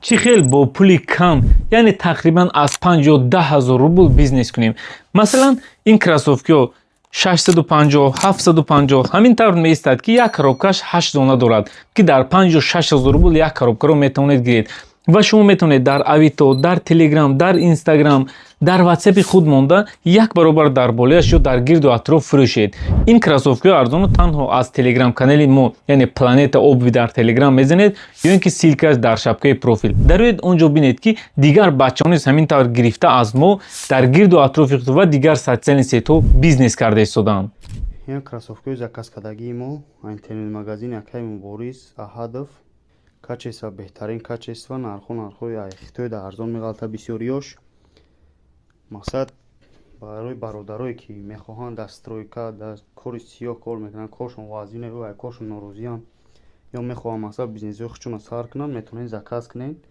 Чӣ хел бо пули кам, яъне тақрибан аз 5 ё 10 ҳазор рубл бизнес кунем? Масалан, ин кроссовкиҳо 650, 750, ҳамин тавр меистад, ки як коробкаш 8 дона дорад, ки дар 5 ё 6 ҳазор рубл як коробкаро метавонед гиред. Ва шумо метавонед дар Авито, дар Телеграм, дар Инстаграм, дар Ватсапи худ монда, як баробар дар болояш ё дар гирду атроф фурӯшед. Ин кроссовкиҳои арзонро танҳо аз Телеграм канали мо, яъне «Планета обуви» дар Телеграм мезанед ё ин ки ссылкаш дар шапкаи профил дароед, он ҷо бинед, ки дигар бачаҳо низ ҳамин тавр гирифта аз мо дар гирду атрофи худ ва дигар социальный сетьҳо бизнес карда истодаанд. Ин кроссовкаи заказ кардагии мо интернет-магазини акаи Мубориз Аҳадов. Качество беҳтарин качество, нархо нархҳои Хитои да арзон меғалта бисёриёш. Мақсад, барои бародарое, ки мехоҳанд дар стройка, дар кори сиёҳ кор мекунанд, коршон вазине, коршон норозианд ё мехоҳанд, мақсад, бизнесҳои худшонро сар кунанд, метавонед заказ кунед.